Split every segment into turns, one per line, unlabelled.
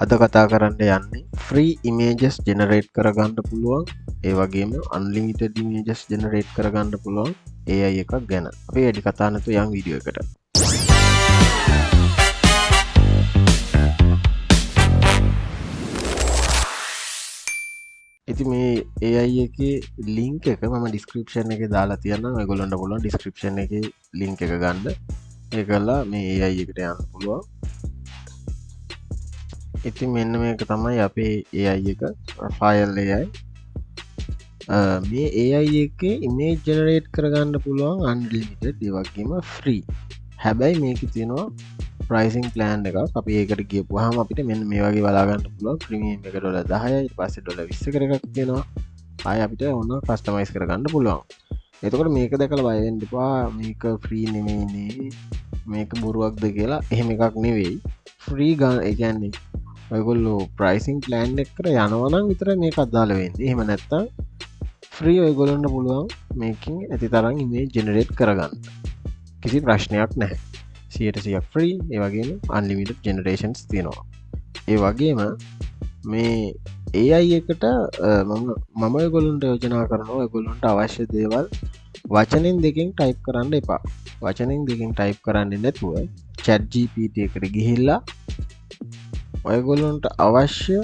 අද කතා කරන්න යන්නේ ෆ්‍රී ඉමේජස් ජෙනරේට් කරගන්න පුළුවන්, ඒ වගේම අන්ලිමිටඩ් ඉමේජස් ජෙනරේට් කරගන්න පුළුවන් AI එකක් ගැන. අපි වැඩි කතා නැතුව යන් වීඩියෝ එකට. ඉතින් මේ AI එකේ ලින්ක් එක මම ඩිස්ක්‍රිප්ෂන් එකේ දාලා තියන්නම්. ඔයගොල්ලන්ට පුළුවන් ඩිස්ක්‍රිප්ෂන් එකේ ලින්ක් එක ගන්න. ඒකලා මේ AI එකට යන්න පුළුවන්. ඉතින් මෙන්න මේක තමයි අපේ AI එක, Raphael AI. මේ AI එකේ ඉමේජ් ජෙනරේට් කරගන්න පුළුවන් අන්ලිමිටඩ්, ඒ වගේම ෆ්‍රී. හැබැයි මේකේ තියෙනවා ප්‍රයිසිං ප්ලෑන් එකක්. අපි ඒකට ගියපුවාම අපිට මෙන්න මේ වගේ බලා ගන්න පුළුවන්. ප්‍රීමියම් එක ඩොලර් 10යි, ඊට පස්සේ ඩොලර් 20 එකක් තියෙනවා. ආයෙ අපිට ඕන කස්ටමයිස් කරගන්න පුළුවන්. එතකොට මේක දැකලා බය වෙන්න එපා, මේක ෆ්‍රී නෙමෙයිනේ, මේක බොරුවක්ද කියලා. එහෙම එකක් නෙවෙයි. ෆ්‍රී ගන්න, ඒ කියන්නේ ඔයගොල්ලෝ ප්‍රයිසිං ප්ලෑන් එක කර යනවා නම් විතරයි මේක අදාළ වෙන්නේ. එහෙම නැත්නම් ෆ්‍රී ඔයගොල්ලන්ට පුළුවන් මේකෙන් ඇති තරම් ඉමේජ් ජෙනරේට් කරගන්න. කිසි ප්‍රශ්නයක් නැහැ. 100% ෆ්‍රී, ඒ වගේම අන්ලිමිටඩ් ජෙනරේෂන්ස් තියෙනවා. ඒ වගේම මේ AI එකට මම ඔයගොල්ලන්ට යෝජනා කරනවා, ඔයගොල්ලන්ට අවශ්‍ය දේවල් වචනෙන් දෙකෙන් ටයිප් කරන්න එපා. වචනෙන් දෙකෙන් ටයිප් කරන්නේ නැතුව ChatGPT එකට ගිහිල්ලා ඔයගොල්ලන්ට අවශ්‍ය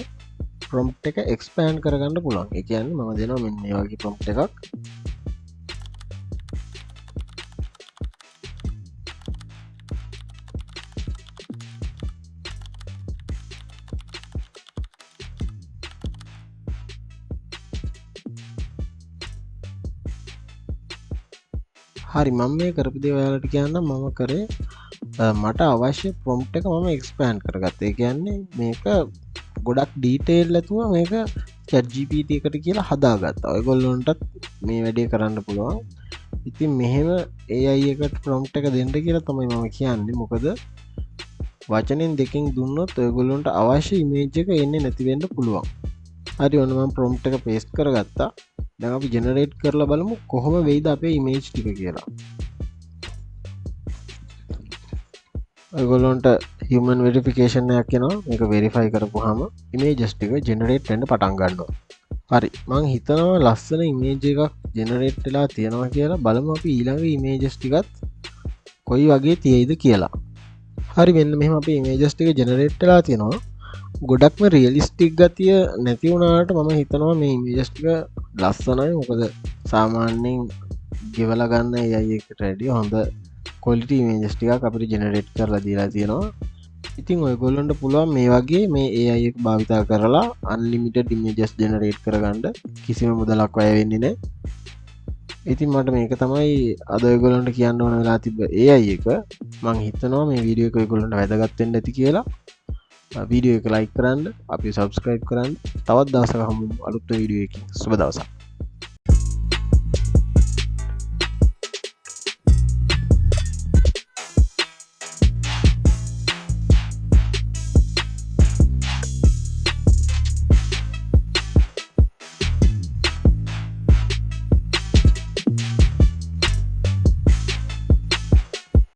ප්‍රොම්ප්ට් එක එක්ස්පෑන්ඩ් කරගන්න පුළුවන්. ඒ කියන්නේ මම දෙනවා මෙන්න මේ වගේ ප්‍රොම්ප්ට් එකක්. හරි, මම මේ කරපු දේ ඔයාලට කියන්නම්. මම කරේ මට අවශ්‍ය ප්‍රොම්ප්ට් එක මම එක්ස්පෑන්ඩ් කරගත්තා. ඒ කියන්නේ මේක ගොඩක් ඩීටේල් නැතුව මේක ChatGPT එකට කියලා හදාගත්තා. ඔයගොල්ලන්ටත් මේ වැඩේ කරන්න පුළුවන්. ඉතින් මෙහෙම AI එකට ප්‍රොම්ප්ට් එක දෙන්න කියලා තමයි මම කියන්නේ. මොකද වචනෙන් දෙකෙන් දුන්නොත් ඔයගොල්ලන්ට අවශ්‍ය ඉමේජ් එක එන්නේ නැති වෙන්න පුළුවන්. හරි, ඔන්න මම ප්‍රොම්ප්ට් එක පේස්ට් කරගත්තා. දැන් අපි ජෙනරේට් කරලා බලමු කොහොම වෙයිද අපේ ඉමේජ් ටික කියලා. ඔයගොල්ලන්ට හියුමන් වෙරිෆිකේෂන් එකක් එනවා. මේක වෙරිෆයි කරපුවාම ඉමේජස් ටික ජෙනරේට් වෙන්න පටන් ගන්නවා. හරි, මං හිතනවා ලස්සන ඉමේජ් එකක් ජෙනරේට් වෙලා තියෙනවා කියලා. බලමු අපි ඊළඟ ඉමේජස් ටිකත් කොයි වගේ තියෙයිද කියලා. හරි, මෙන්න මෙහෙම අපේ ඉමේජස් ටික ජෙනරේට් වෙලා තියෙනවා. ගොඩක්ම රියලිස්ටික් ගතිය නැති වුණාට මම හිතනවා මේ ඉමේජස් ටික ලස්සනයි. මොකද සාමාන්‍යයෙන් ගෙවලා ගන්න AI එකට වැඩිය හොඳ ක්වොලිටි ඉමේජස් ටිකක් අපිට ජෙනරේට් කරලා දීලා තියෙනවා. ඉතින් ඔයගොල්ලන්ට පුළුවන් මේ වගේ මේ AI එක භාවිතා කරලා අන්ලිමිටඩ් ඉමේජස් ජෙනරේට් කරගන්න. කිසිම මුදලක් වැය වෙන්නේ නැහැ. ඉතින් මට මේක තමයි අද ඔයගොල්ලන්ට කියන්න ඕන වෙලා තිබ්බ AI එක. මං හිතනවා මේ වීඩියෝ එක ඔයගොල්ලන්ට වැදගත් වෙන්න ඇති කියලා. වීඩියෝ එක ලයික් කරන්න, අපි සබ්ස්ක්‍රයිබ් කරන්න. තවත් දවසක හමු වෙමු අලුත් වීඩියෝ එකකින්. සුබ දවසක්.